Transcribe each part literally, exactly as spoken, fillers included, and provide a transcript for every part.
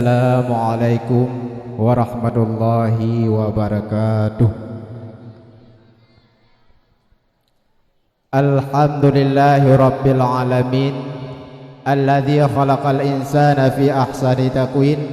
Assalamualaikum warahmatullahi wabarakatuh. Alhamdulillahirabbil alamin, alladzi khalaqal insana fi ahsani taqwim.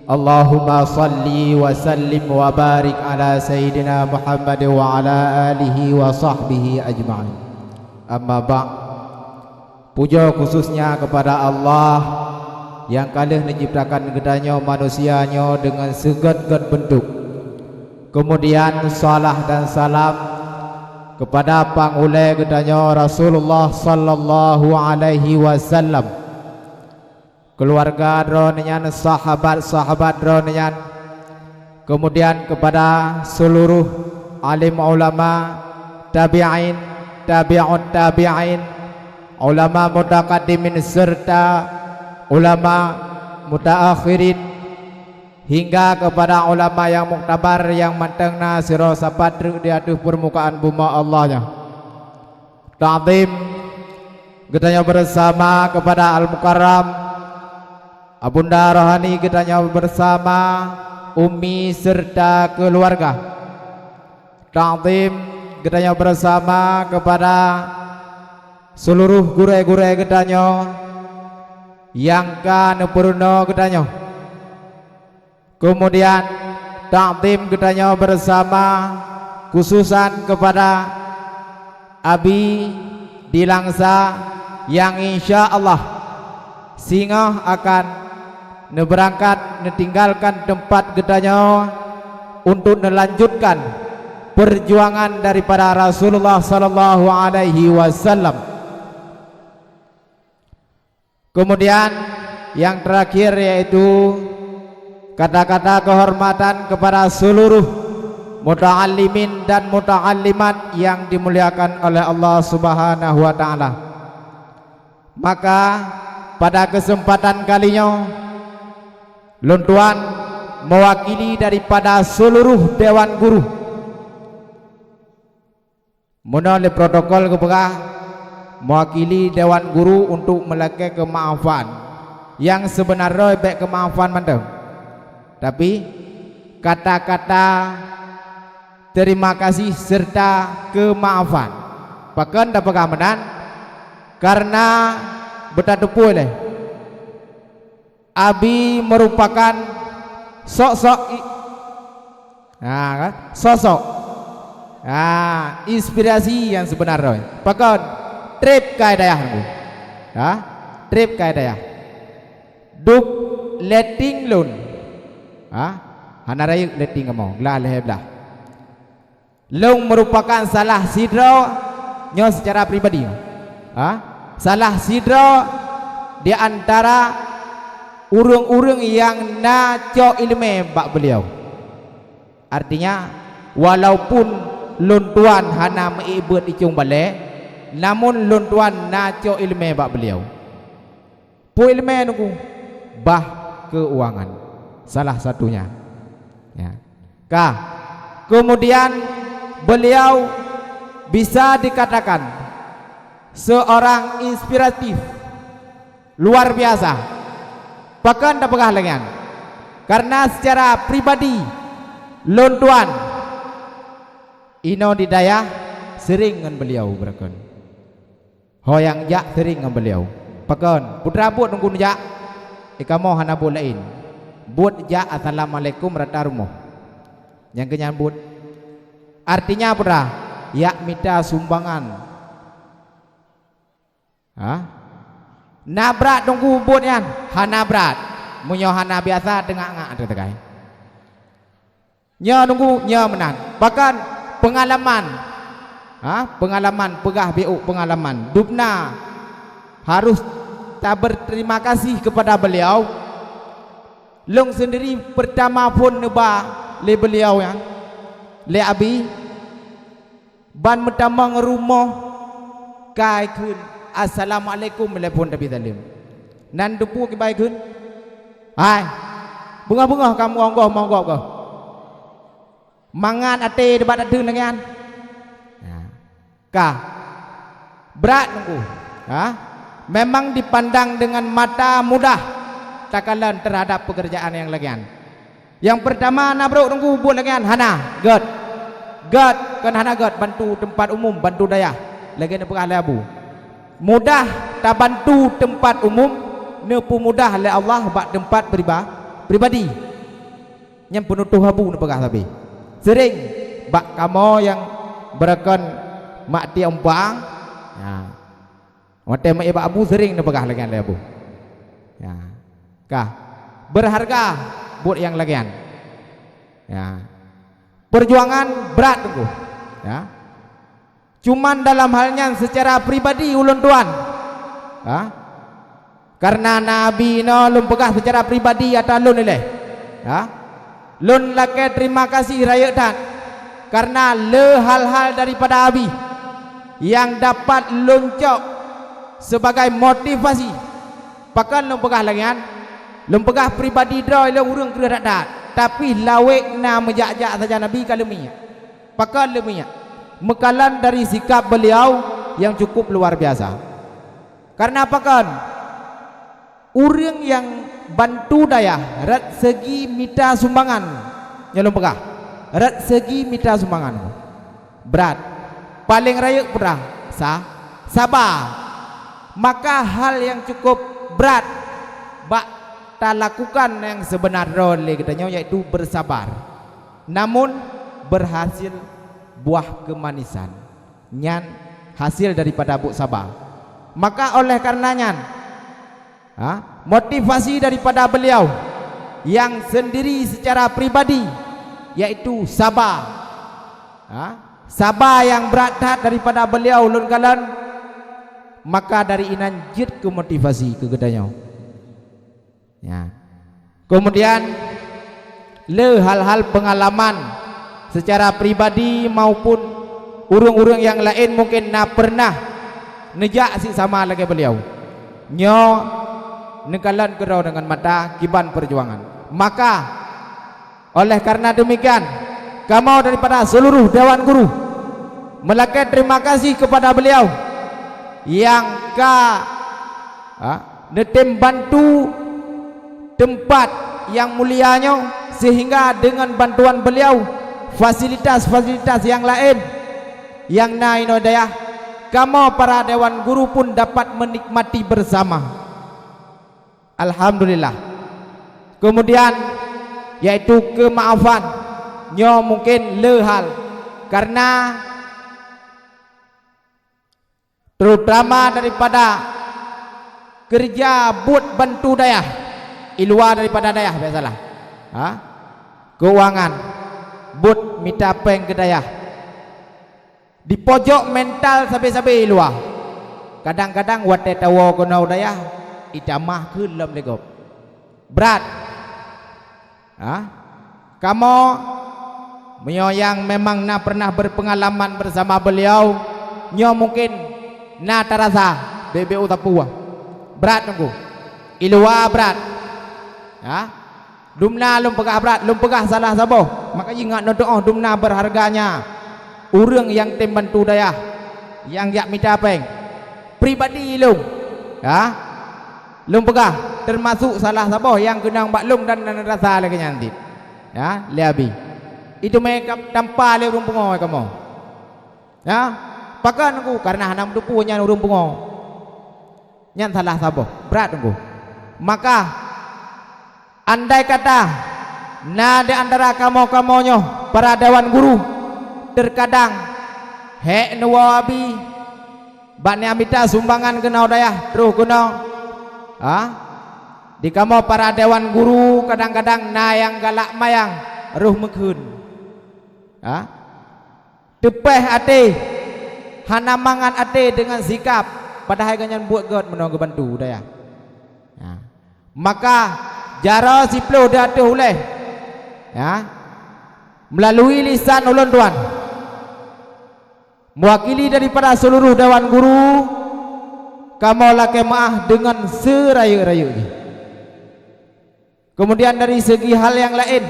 Allahumma shalli wa sallim wa barik ala sayyidina Muhammad wa ala alihi wa sahbihi ajma'in. Amma ba'd. Pujoe khususnya keupada Allah nyang ka lheueh neuciptakan geutanyoe manusia nyoe deungon seugét-gét beuntuk. Keumudian, salah dan salam keupada pangulée geutanyoe Rasulullah sallallahu alaihi wasallam, keuluwarga droeneuh nyan, sahabat-sahabat droeneuh nyan, keumudian keupada seuluruh alim ulama, tabi'in, tabi'ut tabi'in, ulama mutakaddimin, seureuta ulama mutaakhirin, hingga keupada ulama nyang muktabar nyang mantong na sidroe sapat treuk di ateueh peurmukaan bumoe Allah nyoe. Takzim geutanyoe beurasama keupada Al-Mukarram Abunda Rohani geutanyoe beurasama Ummi seureuta keuluwarga. Takzim geutanyoe beurasama keupada seuluruh gurée-gurée geutanyoe nyang ka neupeurunoe geutanyoe. Keumudian, takzim geutanyoe beurasama khususan keupada Abi di Langsa nyang insya Allah singoh akan neubeurangkat neutinggalkan teumpat geutanyoe untuk neulanjutkan peurjuangan daripada Rasulullah sallallahu alaihi wasallam. Keumudian, nyang teurakhir yaitu kata-kata keuhormatan keupada seuluruh muta'allimin dan muta'allimat nyang dimuliakan oleh Allah Subhanahu wa Ta'ala. Maka, pada keuseumpatan kali nyoe, lôn tuan meuwakili daripada seuluruh dewan guru. Meunoe lé protokol geupeugah, meuwakili dewan guru untuk meulakée keumaafan. Nyang seubeuna droe bék keumaafan mantong, tapi kata-kata terima kasih seureuta keumaafan. Pakon tapeugah meunan? Kareuna beutateupeue lé, Abi meurupakan sosok i-, ha, kan? Sosok, ha, inspirasi nyang seubeuna droe. Pakon? Trép ka i dayah nyoe. Ha? Trép ka i dayah. Dub letting lôn. Ha? Hana rayeuk letting kamoe, glah lhée blah. Lôn meurupakan salah sidroe nyoe seucara pribadi, ha? Salah sidroe di antara ureuëng-ureuëng nyang na cok iéleumé bak beuliau. Artinya, walaupun lôn tuan hana meuék beuet icong balée, namun lôn tuan na cok iéleumé bak beuliau. Peue iéleumé nunggu? Bah keuangan, salah satunya. Ya. Ka. Kemudian, beliau bisa dikatakan seorang inspiratif luar biasa. Pakon tapeugah lagée nyan? Karena secara pribadi, lôn tuan inoe di dayah sering ngon beliau beurakan. Ho nyang jak sering ngon beliau. Pakon, putra buet nunggu neujak, eh, kamoe hana buet laén. Buet jak assalamualaikum rata rumoh. Nyang keu nyan buet. Artinya putra, jak mita sumbangan. Ha? Na brat nunggu buet nyan? Hana brat. Meunyoe hana biasa, teungak-ngak teutegai. Nyoe nunggu, nyoe meunan. Bahkan peungalaman, ha, peungalaman, peugah biôk peungalaman. Dubna harôh tabeureuterima kasih keupada beuliau. Lôn seundiri peurtama phôn neuba lé beuliau nyan, lé Abi. Ban meutamong rumoh, kai kheun, "Assalamualaikum," lé phon Abi Salim. Nan teupeue kibai kheun, "Hai, beungoh-beungoh kamoe onggoh monggob goh. Mangat até dibat ateueh lagée nyan." Nah, ka. Brat nunggu. Ha? Memang dipandang dengan mata mudah. takalon terhadap pekerjaan nyang lagée nyan. Nyang peurtama na brok teungku buet lagée nyan hana, gét. Gét, kon hana gét, bantu teumpat umum, bantu dayah. Lagée neupeugah lé Abu. Mudah tabantu teumpat umum, neupeumudah lé Allah bak teumpat priba-, pribadi. Nyan peunutoh Abu neupeugah sabe. Sering bak kamoe nyang beureukan mak tiek umpang, ya. Watée meu'é bak Abu sering neupeugah lagée nyan lé Abu. Ya. Ka. Beureuharga buet nyang lagée nyan. Ya. Peujuangan brat teungku. Ya. Cuman dalam hal nyan seucara pribadi ulôn tuan. Ha? Kareuna Nabi nyoe lôn peugah seucara pribadi ata lôn ilée. Ha? Lôn lakée terima kasih rayeuk that kareuna le hal-hal daripada Abi nyang dapat lôn cok sebagai motivasi. Pakon lôn peugah lagée nyan? Lôn peugah pribadi droe lôn ureuëng kreueh that-that, tapi lawét na meujak-jak sajan Nabi ka leumiek. Pakon leumiek? Meukalon dari sikap beliau nyang cukup luar biasa. Kareuna pakon? Ureuëng nyang bantu dayah rot segi mita sumbangan, nyoe lôn peugah, rot segi mita sumbangan brat. Paleng rayeuk peurah sa-, saba. Maka hal nyang cukup brat bak talakukan nyang seubeuna droe lé geutanyoe, yaitu beusabar. Namun, beurhasil buah keumanisan. Nyan hasil daripada buet saba. Maka oleh kareuna nyan, ha, motivasi daripada beliau nyang seundiri seucara pribadi, yaitu saba. Ha, saba nyang brat that daripada beliau lôn kalon, maka dari inan jeuet keu motivasi keu geutanyoe. Ya. Keumudian, le hal-hal peungalaman seucara pribadi maupun ureuëng-ureuëng nyang laén mungken na peureunah neujak sisama lagée beuliau. Nyoe neukalon keudroe deungon mata kiban peujuangan. Maka, oleh kareuna deumikian, kamoe daripada seuluruh dewan guru meulakée terima kasih keupada beuliau nyang ka, ha, neutem bantu teumpat nyang mulia nyoe, seuhingga deungon bantuan beuliau, fasilitas-fasilitas nyang laén nyang na inoe dayah, kamoe para dewan guru pun dapat meunikmati beusama. Alhamdulillah. Keumudian, yaitu keumaafan, nyoe mungken le hal, kareuna terutama daripada keureuja buet bantu dayah i luwa daripada dayah, biasalah. Ha? Keuangan, buet mita péng keu dayah. Dipojok mental sabe-sabe i luwa. Kadang-kadang watée tawoe keunoe u dayah, itamah kheun lom lé gob. Brat. Ha? Kamoe, meunyoe nyang memang na peureunah beupeungalaman beusama beuliau, nyoe mungken na tarasa beu-beu tapue. Brat teungku. I luwa brat. Ha? Dumna lôn peugah brat, lôn peugah salah saboh. Maka ingat neudoh dumna beurharga nyan. Ureuëng nyang tem bantu dayah, nyang jak mita péng. Pribadi lôn. Ha? Lôn peugah, teumasok salah saboh nyang keunong bak lôn dan na rasa lagée nyan cit. Ya, lé Abi. Itu meuka tampa lé ureuëng pungo kamoe. Ya, pakon teungku? Kareuna hana meuteupeue nyan ureuëng pungo. Nyan salah saboh, brat teungku. Maka, andai kata na di antara kamoe-kamoe nyoe para dewan guru, teukadang hék neuwoe Abi, bak nyan mita sumbangan keunoe dayah, troh keunoe. Ha? Di kamoe para dewan guru kadang-kadang na nyang galak mayang, roh meukheun. Ha? Teupéh até, hana mangat até deungon sikap, padahai geuhnyan buet gét meunoe geubantu dayah. Ha. Maka, jaroe siploh di ateueh ulée, ya, meulalui lisan ulôn tuan, meuwakili daripada seuluruh dewan guru, kamoe lakée meuáh deungon seurayeuk-rayeuk jih. Keumudian dari segi hal nyang laén,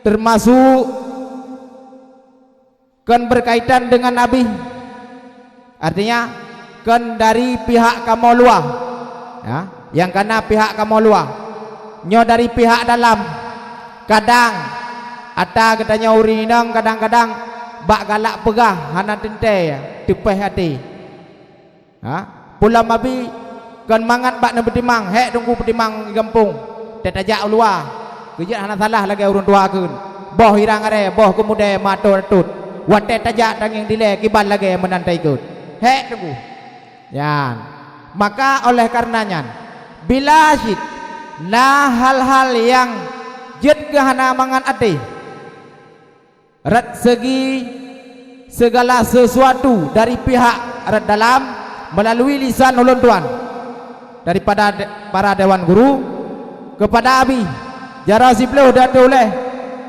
teumasok kon beukaitan deungon Abi. Artinya, kon dari pihak kamoe luwa. Ya, nyang kana pihak kamoe luwa. Nyoe dari pihak dalam, kadang ata geutanyoe ureuëng inong kadang-kadang bak galak peugah hana teuntée teupeh até. Ha? Pulam abi kon mangat bak neupeutimang, hék teungku peutimang di gampông. Teutajak u luwa, keujeuet hana salah lagée ureuëng tuha kheun. Boh hirang arée, boh keumudée mato ratot. Watée tajak tangieng dilée kiban lagée meunan taikot. Hék teungku. Nyan. Maka oleh karena nyan, bila cit na hal-hal nyang jeuet keu hana mangat até, rot segi segala sesuatu dari pihak rot dalam melalui lisan ulôn tuan daripada de-, para dewan guru kepada abi, jaroe siploh datu leh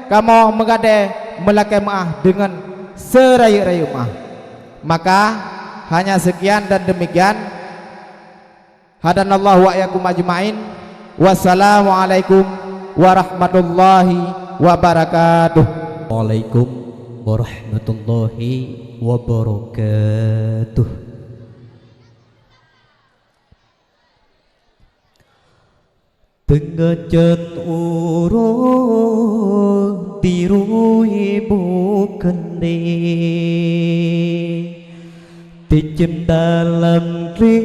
kamoe meugadée meulakée meuáh deungon seurayeuk-rayeuk meuáh. Maka hanya sekian dan demikian. Hadanallahu wa iyyakum ajma'in. Wassalamualaikum warahmatullahi wabarakatuh. Waalaikum warahmatullahi wabarakatuh. Teungeut jeuet uroe di rui bukeundi, teucém dalam dri